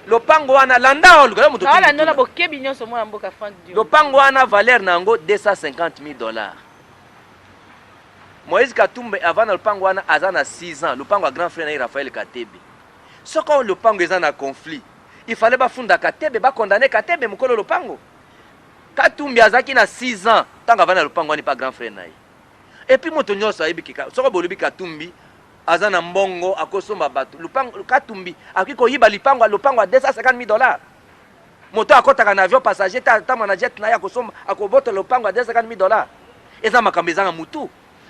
Lopango wana landa oluka yo moto. Naolanda na bokebi nyonso mwana mboka Frank Dio. Lopango wana valeur na yango 250 000 dollars. Moïse Katumbi avant na lopango wana aza na 6 ans, lopango ya grand frère na ye Raphaël Katebe. Soko lopango eza na conflit, il fallait bafunda Katebe, ba condamner Katebe mokolo lopango. Katumbi azalaki na 6 ans ntango avandi na lopango wana epa grand frère na ye. Et puis moto nyonso ayebi ke soko bolobi Katumbi aza na mbongo akosomba bato, lopango Katumbi akoki koyiba lipango lopango ya 250 000 dollars. Moto akotaka na avion passager te atambwa na jet na ye akosomba akobotola lopango ya 250 000 dollars. Eza makambo ezanga mutu.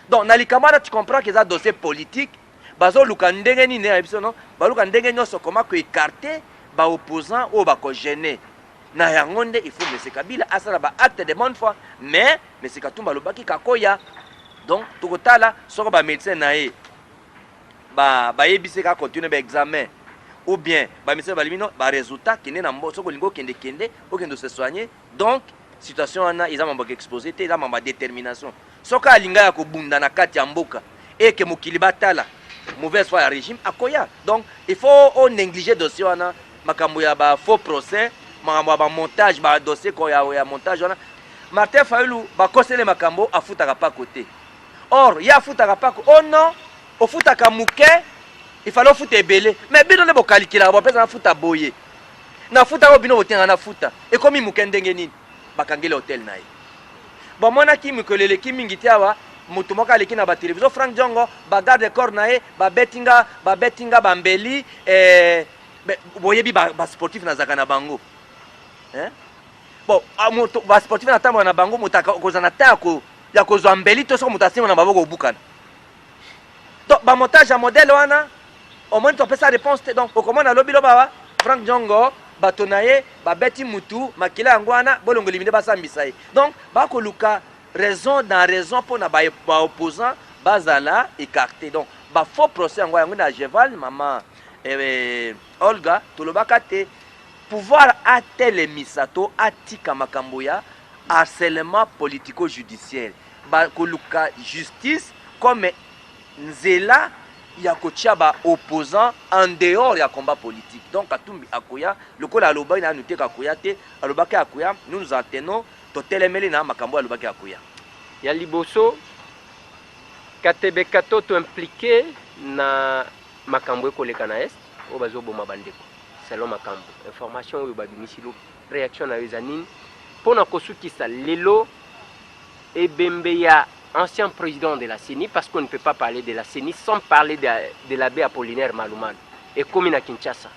Donc na likambo wana tu comprends que eza dossier politique, bazoluka ndenge nini na biso non, baluka ndenge nyonso comment ko écarter ba opposants oyo bako gêner. Na yango nde il faut Monsieur Kabila asala ba acte de bonne foi, mais Monsieur Katumba alobaki kakoya. Donc tokotala soko ba médecin na ye ba bayebisi ka continuer ba examen ou bien ba médecin balimi non ba résultat kende na mbo soko olingi okende kende okende se soigner. Donc situation wana eza mambo ya exposé te, eza mambo ya détermination. Soki alinga ya kobunda na kati ya mboka eke mokili batala mauvaise foi ya régime akoya. Donc il faut o négliger dossier wana, makambo ya ba faux procès, makambo ya ba montage, ba dossier ko ya, ya montage wana. Martin Fayulu bakosele makambo afutaka pako te. Or ye afutaka pako, oh non, ofutaka muke, il fallait ofuta ebele. Mais bino nde bokalikilaka bopesa nafuta boye. Nafuta oyo bino botenga nafuta. Ekomi muke ndenge nini? Bakangeli hotel na ye. Bomonaki mikolo eleki mingi te awa moto moko aleki na ba television Frank Diongo, ba garde corps na ye babeti nga, babeti nga bambeli eh, boyebi ba, ba sportif nazalaka na bango eh? Bon, ah, moto ba sportif natambola na bango, moto akozala na temps ya kozwa mbeli to soki moto asimba na maboko obukana. Donc ba montage ya modèle wana omoni topesa réponse te. Donc okomona lobi loba Frank Diongo bato na ye babeti mutu makila yango wana bolongo elimine basambisa ye. Donc bakoluka raison dans raison mpona ba opposant bazala écarté. Donc ba faux procès yango yango na Jeval mama eh, Olga tolobaka te pouvoir atelemisa to atika makambo ya harcèlement politico-judiciaire, bakoluka justice comme nzela ya kotia ba opposants en dehors ya combat politique. Donc Katumbi akoya lokola alobaki nanu te kakoya te, alobaki akoya, nous nous en tenons, totelemeli na makambo alobaki akoya. Ya liboso Katebe Katoto impliqué na makambo ekoleka na est oyo bazoboma bandeko selon makambo information oyo babimisi lobi, réaction na yo eza nini mpo na kosukisa lelo ebembe ya ancien président de la CENI, parce qu'on ne peut pas parler de la CENI sans parler de l'abbé Apollinaire Malumalu ekomi na Kinshasa.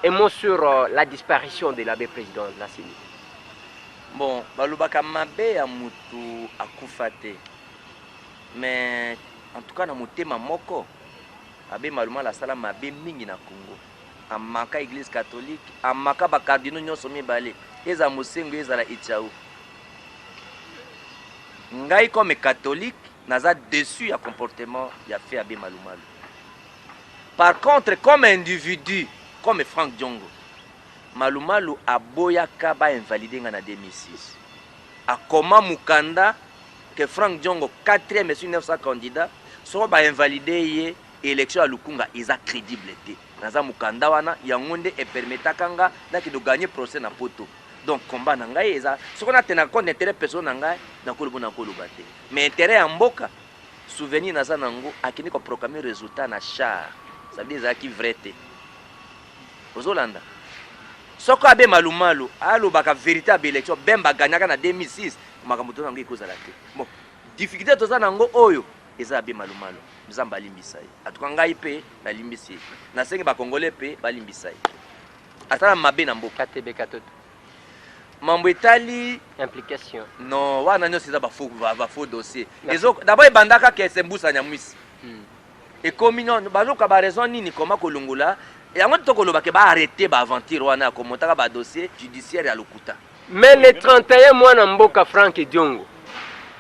Un mot sur la disparition de l'abbé président de la CENI. Bon, balobaka mabe ya mutu akufa te, mais en tout cas na motema moko abbé Malumalu asala mabe mingi na Congo. Amaka église catholique, amaka ba cardinaux nyonso mibale, ezala Mosengo ezala Etiao. Ngai comme catholique naza déçu ya comportement ya fait abbé Malumalu. Par contre comme individu, comme Frank Diongo, Malumalu aboyaka ba invalider nga na 2006. Akoma mukanda que Frank Diongo 4e sur 900 candidats, soko ba invalider ye élection ya Lukunga eza crédible te. Naza mukanda wana yango nde e permettaka nga nakende gagner procès na poto. Donc combat na ngai eza soko na tenaka compte intérêt personnel na ngai nakoloba nakoloba te, mais intérêt ya mboka souvenir naza nango akende ko proclamer résultat na char, ça veut dire ezalaki vrai te. Ozolanda soko abe Malumalu alobaka vérité ya élection Bemba gagnaka na 2006, makambo toza nango ekozala te. Bon, difficulté toza nango oyo eza abe Malumalu, Nzambe alimbisa ye. En tout cas ngai pe nalimbisi ye, nasengi ba Congolais pe balimbisa ye, asala mabe na mboka. Katebe Katoto. Mambo etali implication. Non, wana nyonso eza ba faux dossier. Ezo d'abord ebandaka ke Mbusa Nyamwisi. Ekomi non, baluka ba raison nini koma kolongola yango, tokoloba ke ba arrêter ba aventure wana ya komontaka ba dossier judiciaire ya lokuta. Mais le 31 mwana mboka Frank Diongo,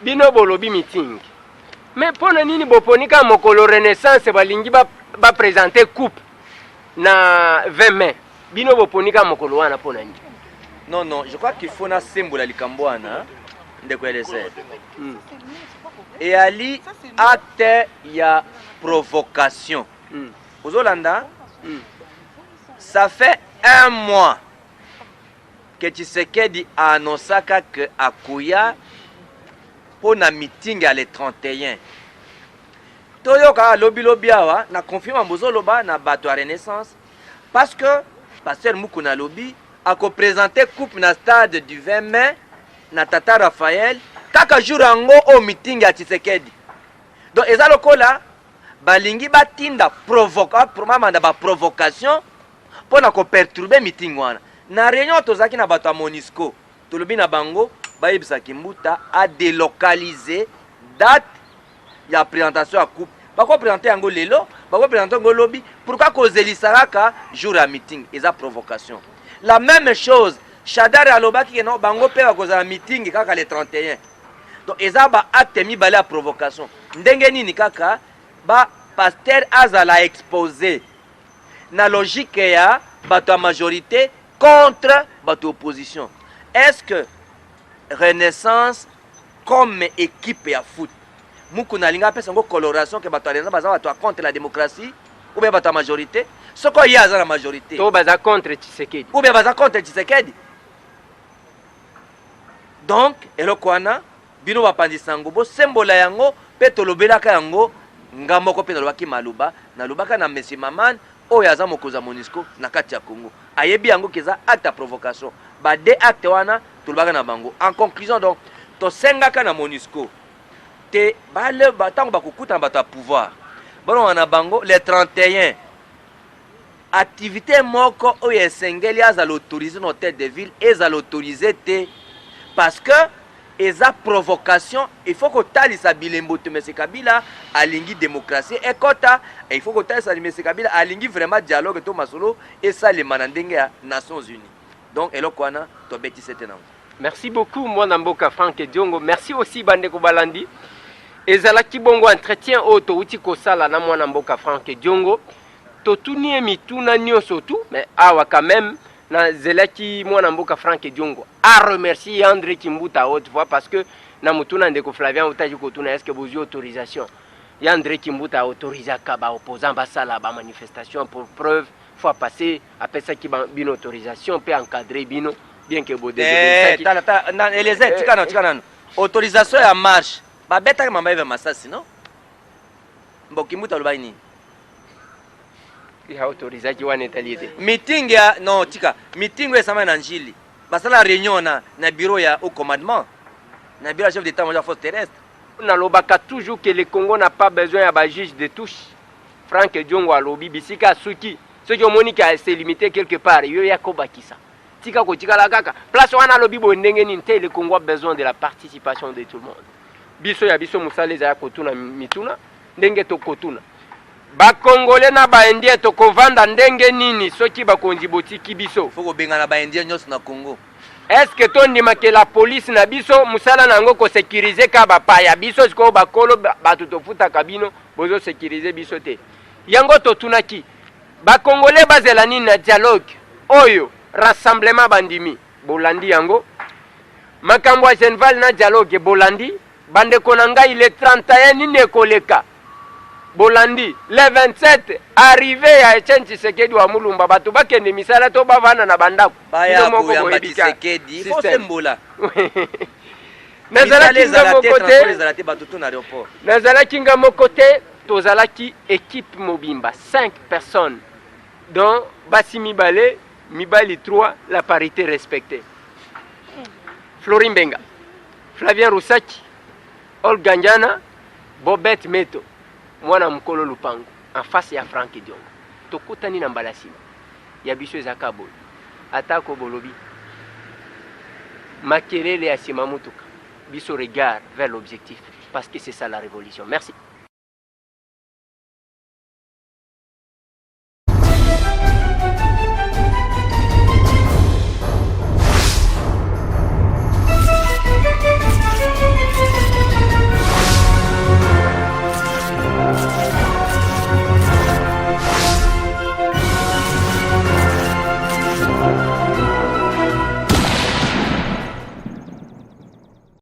bino bolobi meeting, mais mpona nini boponi kaka mokolo Renaissance balingi ba présenter coupe na 20 mai, bino boponi kaka mokolo wana mpona nini? Non non, je crois qu'il faut nasembola likambo wana ndeko Eliezer. Eyali acte ya provocation. Ozolanda? Ça fait un mois que Tshisekedi a annoncaka que akoya mpo na meeting ya le 31. Toyoka kaka lobi lobi awa na confirma bozoloba na bato ya Renaissance parce que pasteur Mukuna alobi ako presenter coupe na stade du 20 mai na tata Raphaël kaka jour yango oyo meeting ya Tshisekedi. Donc eza lokola balingi batinda provoca mamanda ba provocation mpo na ko perturber meeting wana. Na reunion tozalaki na bato ya Monusco, tolobi na bango bayebisa Kimbuta a delocaliser date ya presentation ya coupe. Bako presenter yango lelo, bako presenter yango lobi, pourquoi kozelisa kaka jour ya meeting? Eza provocation. La même chose, Shadary alobaki ke non, bango mpe bakozala meeting kaka le 31. Donc eza ba acte mibale ya provocation. Ndenge nini kaka ba pasteur azala expose na logique ya bato ya majorité contre bato ya opposition. Est-ce que Renaissance comme équipe ya foot Mukuna alingi apesa yango coloration ke bato ya Renaissance baza bato ya contre la démocratie ou bien bato ya majorité? Soko ye aza na majorité to baza contre Tshisekedi ou bien baza contre Tshisekedi. Donc eloko wana bino bapanzi sango bosembola yango mpe tolobelaka yango. Nga moko mpe nalobaki maloba, nalobaka na monsieur Maman oyo aza mokonzi ya Monusco na kati ya Congo, ayebi yango ke eza acte ya provocation. Ba deux actes wana tolobaka na bango. En conclusion donc, tosengaka na Monusco te bale ntango bakokutana bato ya pouvoir balonga na bango le 31 activité moko oyo esengeli azala autorisé na hôtel de ville ezala autorisé te, parce que eza provocation. Il faut kotalisa bilembo te monsieur Kabila alingi démocratie ekota, il faut kotalisa monsieur Kabila alingi vraiment dialogue to masolo esalema na ndenge ya Nations Unies. Donc eloko wana tobetisi te nango. Merci beaucoup mwana mboka Frank Diongo. Merci aussi bandeko balandi. Ezalaki bongo entretien oyo touti kosala na mwana mboka Frank Diongo. Totuni ye mituna nyonso tu, mais awa quand même nazelaki mwana mboka Frank Diongo a remercier André Kimbuta à haute voix, parce que na motuna ndeko Flavien utaki kotuna est-ce que bozwi autorisation ya André Kimbuta autorisaka ba opposant basala ba manifestation. Pour preuve, fois passé apesaki bino autorisation mpe encadré bino bien que bodésobéisaki. Tala, tala, na Eliezer, tika nano, tika nano. Autorisation ya marche, babetaki mama Eve masasi, non? Mbo Kimbuta alobaki nini? Ya autorisaki wana etali ete Meeting ya, non, tika meeting oyo esamaki na Njili, basala réunion na bureau ya haut commandement, na bureau ya chef d'état major ya force terrestre. Nalobaka toujours que le Congo n'a pas besoin ya bajuge de touche. Frank Diongo alobi bisika asuki. Soki omoni ke se limité quelque part, yo ya kobakisa, tika kotikala kaka place wana. Alobi boye ndenge nini te? Le Congo a besoin de la participation de tout le monde. Biso ya biso mosala eza ya kotuna mituna. Ndenge tokotuna bakongole na baindien, tokovanda ndenge nini soki bakonzi botiki biso? Faut kobengana baindien nyonso na Congo. Est-ce que tondimake la police na biso mosala na yango kosécuriser ka bapaya? Biso sikoyo bakolo bato tofutaka bino, bozosécuriser biso te. Yango totunaki bakongole bazela nini na dialogue oyo? Rassemblement bandimi, bolandi yango, makambo ya Genval na dialogue bolandi. Bandeko na ngai, le 31 nini ekoleka? Bolandi, le 27 arrivé ya Etienne Tshisekedi wa Mulumba, bato bakende misala to bavanda na bandako? Baya Bino moko koyamba boyebi ka Tshisekedi, fo système. sembola. Nazalaki Misala nga ezala te, moko transport te. ezala te, bato tu na aéroport. Nazalaki nga moko te, tozalaki équipe mobimba, 5 personnes, dont basi mibale, mibali 3, la parité respectée. Florin Benga, Flavien Rusaki, Olga Njana, Bobet Meto, mwana mokolo lupango en face ya Frank Diongo. Tokutani na mbala nsima. Ya biso ezaka boye, atako bolobi makelele ya nsima mutuka, biso regard vers l'objectif, parce que c'est ça la révolution. Merci.